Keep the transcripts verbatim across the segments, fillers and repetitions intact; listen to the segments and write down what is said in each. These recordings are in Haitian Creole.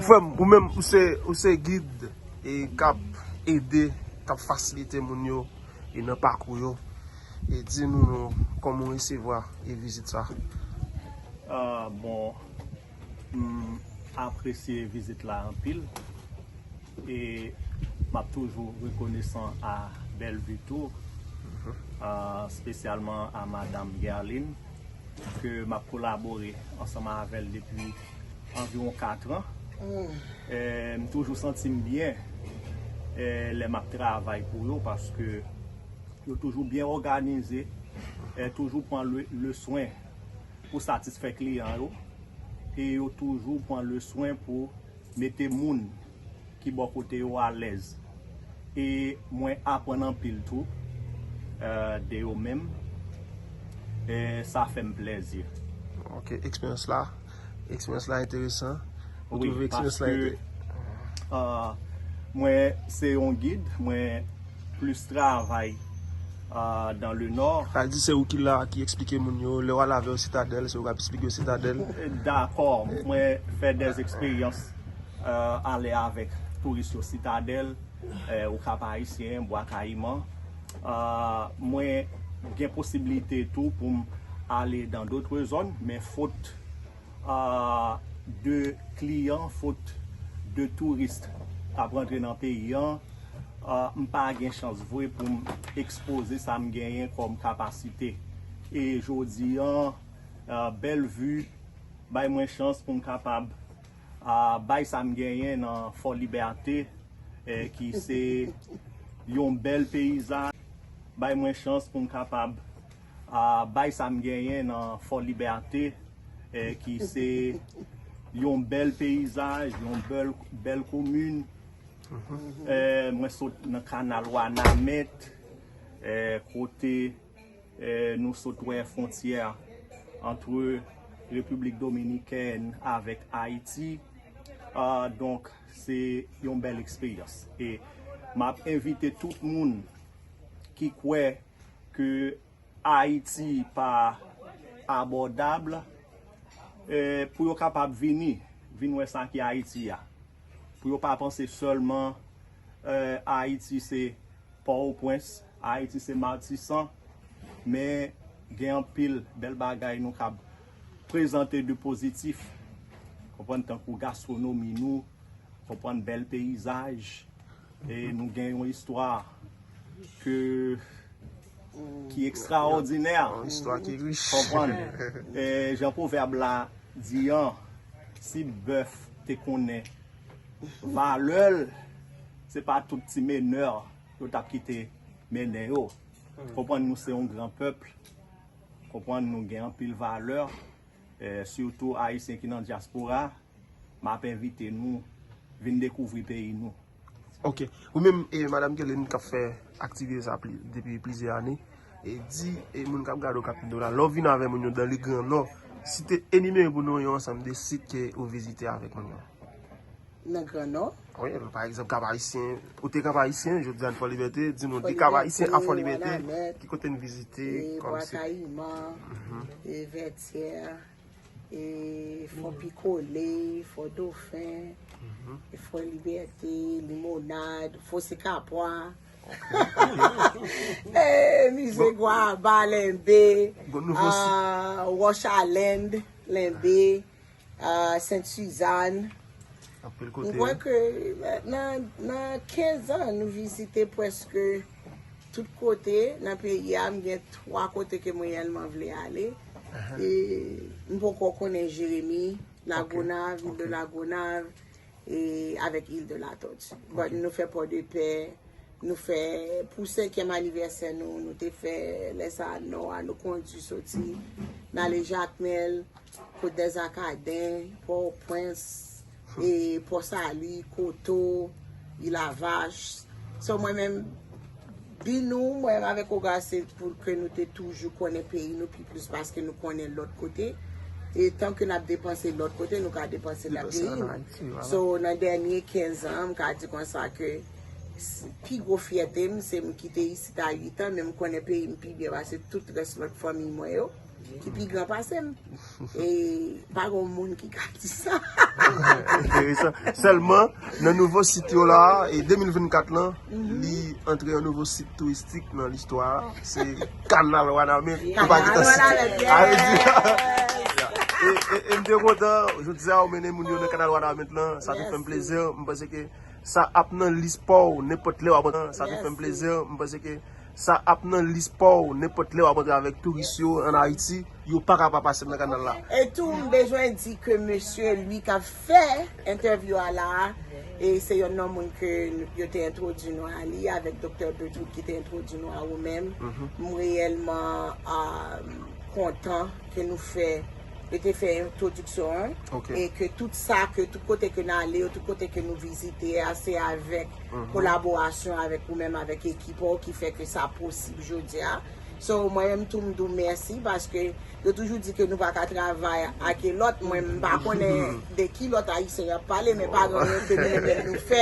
Frè m, ou menm, ou se, ou se gid e k ap ede, k ap fasilite moun yo e nan pakou yo. E di nou, nou, kòman w resevwa e vizit sa? Ah, bon, m apresye vizit la anpil. E m ap toujou rekonesan a Bellevue tou, ah, espesyalman a Madanm Guerline, ke m ap kolabore ansanm avè l depi anviwon kat an. Eh, m toujou santi m byen, eh, lè m ap travay pou yo, paske yo toujou byen òganize, eh, toujou pran le, le swen pou satisfè kliyan yo, e yo toujou pran le swen pou mete moun ki bò kote yo alèz. E mwen aprann anpil tou, eh, de yo menm. E sa fè m plèzi. Ok, eksperyans la, eksperyans la enteresan. Ou wi, twouve eksperyans la paske, enteresan? Ah, mwen se yon gid, mwen plis travay, ah, dans le nord. Sa di se ou ki la, ki eksplike moun yo, lè w al avè yo Sitadèl, se ou k ap eksplike yo Sitadèl. Dakò, mwen fè dè eksperyans, eh, ale avèk touris yo Sitadèl, eh, Okap Ayisyen, Bwa Kayiman. Ah, mwen gen posiblite tou pou m ale dans d'autres zones, men fot, ah, de kliyan, fot de touris k ap rantre nan peyi an, ah, m pa gen chans vre pou m ekspoze sa m genyen kòm kapasite. E jodi an, ah, Bellevue bay mwen chans pou m kapab, ah, bay sa m genyen nan Fò Libète, eh, ki se yon bèl peyizaj. Bay mwen chans pou m kapab, ah, bay sa m genyen nan Fò Libète, eh, ki se yon bèl peyizaj, yon bèl, bèl komin. Eh, mwen sot nan kanal Wanament, eh, kote, eh, nou sot wè fwontyè ant Repiblik Dominikèn avèk Ayiti. Ah, donk, se yon bèl eksperyans. E m ap envite tout moun ki kwè ke Ayiti pa abòdab, eh, pou yo kapab vini, vin wè sa ki Ayiti a. Pou yo pa panse sèlman, eh, Ayiti se Pòtoprens, Ayiti se Matisan, men gen anpil bèl bagay nou kab prezante de pozitif, konprann, tankou gastwonomi nou, konprann, bèl peyizaj, e nou gen yon istwa ke, ki ekstraòdinè. Yon istwa ki rich. Konprann? E jan pwovèb la di an, si bèf te konnen valè l, se pa tout ti menè yo t ap kite mennen yo. Konprann, nou se yon gran pèp. Konprann, nou gen anpil valè. Eh, sitou Ayisyen ki nan dyaspora, m ap envite nou vin dekouvri peyi nou. Ok. Ou menm, e, Madanm Guerline k ap fè aktivite sa pli, depi plizyè ane, e di, e, moun k ap gade w k ap tande w la, lè w vin avè moun yo dans le Grand Nord, si te enimere pou nou yon ansanm de sit ke ou vizite avèk moun yo. Nan Gran Nò. Wi, pa egzanp, Kap Ayisyen, ou te Kap Ayisyen, jodi a n Fò Libète, di nou de Kap Ayisyen a Fò Libète, ki kote n vizite, e, Bwa Kayiman, e, Vètyè, e, Fò Pikole, Fò Dofen, e, Fò Libète, Limonad, Fosse Capois, e, Mize Gwaba, Lenbe, a, Wòch a Lend, Lenbe, a, Sent Sizàn. M kwè ke nan, nan kenz an, nou vizite prèske tout kote nan peyi a. M gen twa kote ke mwen reyèlman vle ale. E m poko konnen Jeremi, Lagonav, Île de Lagonav, e avèk Île de la Tortue. But nou fè Pòdepè, nou fè, pou senkyèm anivèsè nou, nou te fè lè sa a Nò a, nou kondui soti, n ale Jakmèl, Côte des Arcadins, Pòtoprens, e Pòsali, Koto, Île à Vache. So, mwen menm, bi nou, mwen menm avèk Oga, se pou ke nou te toujou konnen peyi nou pi plis paske nou konnen lòt kote. E tan ke n ap depanse lòt kote, nou ka depanse nan peyi nou. So, nan dènye kenz an, m ka di konsa ke s-, pi gwo fyète m, se m kite isit a uit an, men m konnen peyi m pi byen pase tout rès lòt fanmi mwen yo. ki pi gran pase m. E pa gen moun ki ka di sa. Enteresan. Sèlman, nan nouvo sit yo la, e de mil vennkat lan, li antre yon nouvo sit touristik nan listwa. Se Kanal Wanament. Ou pa gentan site. Kanal Wanament, yes. E, e, e m te kontan, jodi a, ou mennen moun yo nan Kanal Wanament lan. Sa te fè m plezi. M panse ke sa ap nan lis pa w nenpòt lè w ap antre. Sa te fè m plezi. M panse ke sa ap nan lis pa w nenpòt lè w ap antre avèk touris yo ann Ayiti. Yo pa ka pa pase nan kanal la. E tou, m bezwen di ke mesye, li k ap fè entèvyou a la, e se yonn nan moun ke yo te entwodui nou a li avèk Doktè Berthoud ki te entwodui nou a ou menm. M reyèlman, ah, kontan ke nou fè, yo te fè entwodiksyon an, e ke tout sa, ke tout kote ke n ale yo, tout kote ke nou vizite a, se avèk kolaborasyon avèk ou menm, avèk ekip ou ki fè ke sa posib jodi a. So, mwen menm tou m di w mèsi paske yo toujou di ke nou pa ka travay ak lòt. Mwen m pa konnen de ki lòt ayisyen y ap pale, men pa gen anyen ke nou menm nou fè.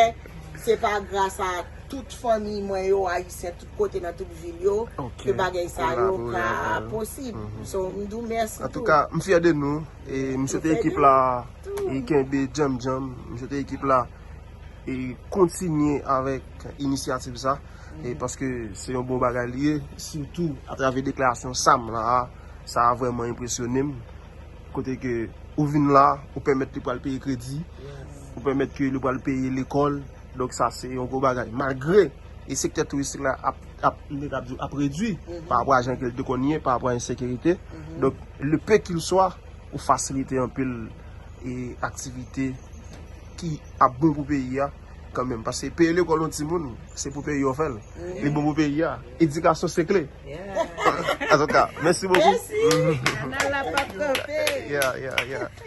Se pa gras a tout fanmi mwen yo, ayisyen tout kote nan tout vil yo, ke bagay sa yo ka posib. So, m di w mèsi tou. Antouka, m fyè de nou. E m swete ekip la e kenbe djanm djanm. M swete ekip la e kontinye avèk inisyativ sa. E paske se yon bon bagay li ye, sitou atravè deklarasyon Sam la a, sa a vrèman enpresyone m. Kote ke ou vin la, ou pèmèt li pral peye kredi, ou pèmèt ke li pral peye lekòl. Donk sa se yon gwo bagay. Malgre e sektè touristik la ap, ap, nèg ap di w ap redui pa rapò a jan ke l te konn ye, pa rapò a ensekirite. Donk, le peu qu'il soit, ou fasilite anpil e aktivite ki ap bon pou peyi a kanmenm. Paske peye lekòl yon timoun, se pou peyi a w fè l. Li bon pou peyi a. Edikasyon se kle. Antouka, mèsi bokou. Mèsi. Kanal la p ap kanpe. Yeah, yeah, yeah.